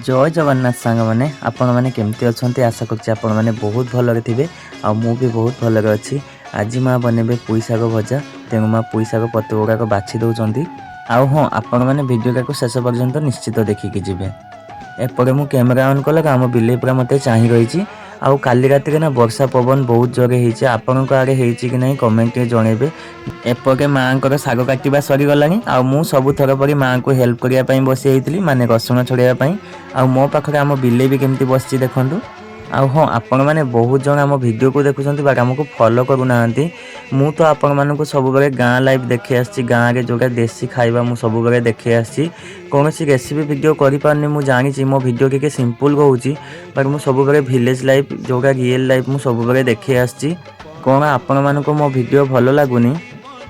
ଜୟ ଜଗନ୍ନାଥ ସାଙ୍ଗମାନେ, ଆପଣମାନେ କେମିତି ଅଛନ୍ତି? ଆଶା କରୁଛି ଆପଣମାନେ ବହୁତ ଭଲରେ ଥିବେ ଆଉ ମୁଁ ବି ବହୁତ ଭଲରେ ଅଛି। ଆଜି ମା ବନେଇବେ ପୁଇ ଶାଗ ଭଜା, ତେଣୁ ମା ପୁଇ ଶାଗ ପତ୍ର ଗୁଡ଼ାକ ବାଛି ଦେଉଛନ୍ତି। ଆଉ ହଁ, ଆପଣମାନେ ଭିଡ଼ିଓଟାକୁ ଶେଷ ପର୍ଯ୍ୟନ୍ତ ନିଶ୍ଚିତ ଦେଖିକି ଯିବେ। ଏପଟେ ମୁଁ କ୍ୟାମେରା ଅନ୍ କଲେ ଆମ ବିଲେଇ ପୁରା ମୋତେ ଚାହିଁ ରହିଛି। ଆଉ କାଲି ରାତିରେ ନା ବର୍ଷା ପବନ ବହୁତ ଜୋରେ ହେଇଛି। ଆପଣଙ୍କ ଆଡ଼େ ହେଇଛି କି ନାହିଁ, କମେଣ୍ଟ ଟିକେ ଜଣେଇବେ। ଏପଟେ ମାଆଙ୍କର ଶାଗ କାଟିବା ସରିଗଲାଣି ଆଉ ମୁଁ ସବୁଥର ପରି ମାଆଙ୍କୁ ହେଲ୍ପ କରିବା ପାଇଁ ବସି ଯାଇଥିଲି, ମାନେ ରସୁଣ ଛଡ଼େଇବା ପାଇଁ। ଆଉ ମୋ ପାଖରେ ଆମ ବିଲେଇ ବି କେମିତି ବସିଛି ଦେଖନ୍ତୁ। ଆଉ ହଁ, ଆପଣମାନେ ବହୁତ ଜଣ ଆମ ଭିଡ଼ିଓକୁ ଦେଖୁଛନ୍ତି ବଟ୍ ଆମକୁ ଫଲୋ କରୁନାହାନ୍ତି। ମୁଁ ତ ଆପଣମାନଙ୍କୁ ସବୁବେଳେ ଗାଁ ଲାଇଫ୍ ଦେଖି ଆସିଛି। ଗାଁରେ ଯେଉଁଟା ଦେଶୀ ଖାଇବା, ମୁଁ ସବୁବେଳେ ଦେଖି ଆସିଛି। କୌଣସି ରେସିପି ଭିଡ଼ିଓ କରିପାରୁନି, ମୁଁ ଜାଣିଛି ମୋ ଭିଡ଼ିଓ ଟିକେ ସିମ୍ପଲ୍ ରହୁଛି, ବଟ୍ ମୁଁ ସବୁବେଳେ ଭିଲେଜ୍ ଲାଇଫ୍, ଯେଉଁଟା ରିଏଲ୍ ଲାଇଫ୍, ମୁଁ ସବୁବେଳେ ଦେଖି ଆସିଛି। କ'ଣ ଆପଣମାନଙ୍କୁ ମୋ ଭିଡ଼ିଓ ଭଲ ଲାଗୁନି?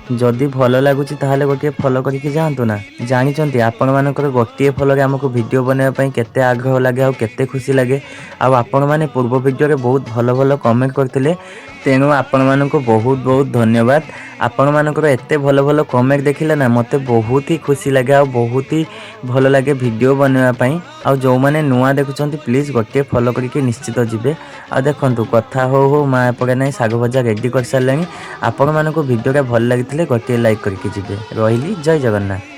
ଯଦି ଭଲ ଲାଗୁଛି, ତାହେଲେ ଗୋଟିଏ ଫଲୋ କରିକି ଯାଆନ୍ତୁ ନା। ଜାଣିଛନ୍ତି, ଆପଣମାନଙ୍କର ଗୋଟିଏ ଫଲୋରେ ଆମକୁ ଭିଡ଼ିଓ ବନାଇବା ପାଇଁ କେତେ ଆଗ୍ରହ ଲାଗେ ଆଉ କେତେ ଖୁସି ଲାଗେ। ଆଉ ଆପଣମାନେ ପୂର୍ବ ଭିଡ଼ିଓରେ ବହୁତ ଭଲ ଭଲ କମେଣ୍ଟ କରିଥିଲେ, ତେଣୁ ଆପଣମାନଙ୍କୁ ବହୁତ ବହୁତ ଧନ୍ୟବାଦ। ଆପଣମାନଙ୍କର ଏତେ ଭଲ ଭଲ କମେଣ୍ଟ ଦେଖିଲେ ନା ମୋତେ ବହୁତ ହି ଖୁସି ଲାଗେ ଆଉ ବହୁତ ହି ଭଲ ଲାଗେ ଭିଡ଼ିଓ ବନାଇବା ପାଇଁ। ଆଉ ଯେଉଁମାନେ ନୂଆ ଦେଖୁଛନ୍ତି, ପ୍ଲିଜ୍ ଗୋଟିଏ ଫଲୋ କରିକି ନିଶ୍ଚିତ ଯିବେ। ଆଉ ଦେଖନ୍ତୁ, କଥା ହଉ ହଉ ମା ଏପଟେ ନାଇଁ ଶାଗ ଭଜା ରେଡ଼ି କରିସାରିଲେଣି। ଆପଣମାନଙ୍କୁ ଭିଡ଼ିଓଟା ଭଲ ଲାଗିଥିଲେ ଗୋଟିଏ ଲାଇକ୍ କରିକି ଯିବେ। ରହିଲି, ଜୟ ଜଗନ୍ନାଥ।